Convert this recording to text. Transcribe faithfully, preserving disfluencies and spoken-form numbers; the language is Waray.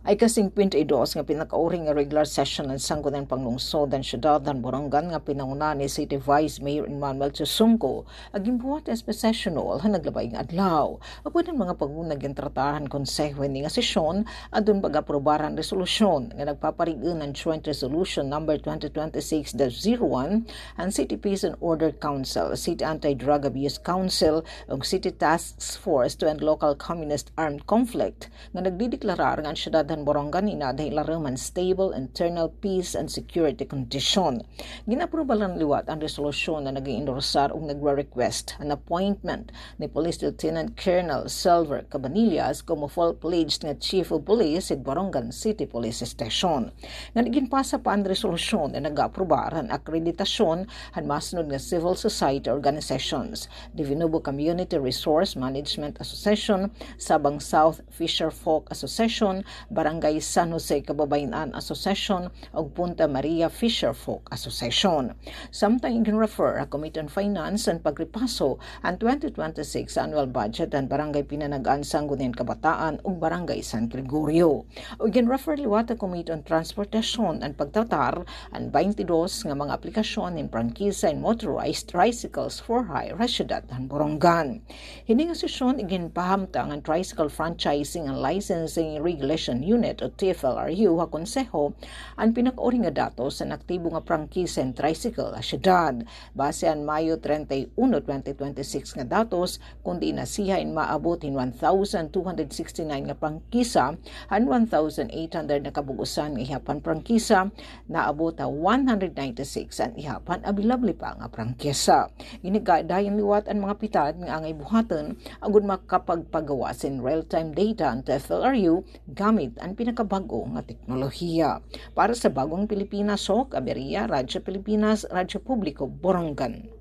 Ika-singkwenta y dos nga pinakauri nga regular session han Sangguniang Panglungsod han Syudad han Borongan nga pinangunahan ni City Vice Mayor Emmanuel Chusungco, ginbuhat ha S P Session Hall han naglabay nga adlaw. Upod an mga panguna nga gintratahan han konseho hini nga sesyon, adton pag-aprobar han resolusyon nga nagpaparig-on han Joint Resolution Number twenty twenty-six dash zero one han City Peace and Order Council, City Anti-Drug Abuse Council, ug City Task Force to End Local Communist Armed Conflict, nga nagdideklarar nga an syudad han Borongan in-ada ha ilarom han stable internal peace and security condition. Gin-aprubaran liwat an resolusyon nga nag-iindorsar ug nagre-request an appointment ni Police Lieutenant Colonel Silver Cabanillas komo full-fledged nga Chief of Police hit Borongan City Police Station. Ngan iginpasa pa an resolusyon nga nag-aaprobar han akreditasyon han masunod nga civil society organizations: Divinubo Community Resource Management Association, Sabang South Fisherfolk Association, Barangay San Jose Kababayen-an Association, ug Punta Maria Fisherfolk Association. Samtang igin-refer ha Committee on Finance an pagrepaso han twenty twenty-six annual budget han Barangay Pinanag-an Sangguniang Kabataan ug Barangay San Gregorio. Ug igin-refer liwat ha Committee on Transportation an pagtratar han baynte dos nga mga aplikasyon hin prangkisa hin motorized tricycles for hire ha syudad han Borongan. Hini nga sesyon iginpahamtang han Tricycle Franchising and Licensing Regulation Unit o T F L R U ha konseho an pinakauri nga datos han aktibo nga prangkisa hin tricycle ha syudad. Base han Mayo treinta y uno, twenty twenty-six nga datos, kon diin nasiha in maabot hin one thousand two hundred sixty-nine nga prangkisa, han one thousand eight hundred nga kabug-osan nga ihap han prangkisa, naabot ha one hundred ninety-six an ihap han abilable pa nga prangkisa. Ginigadayon liwat an mga pitad nga angay buhaton agod makapagpagawas hin real-time data an T F L R U gamit an pinakabag-o nga teknolohiya. Para sa Bagong Pilipinas, Hoc Aberia, Radyo Pilipinas, Radyo Publiko, Borongan.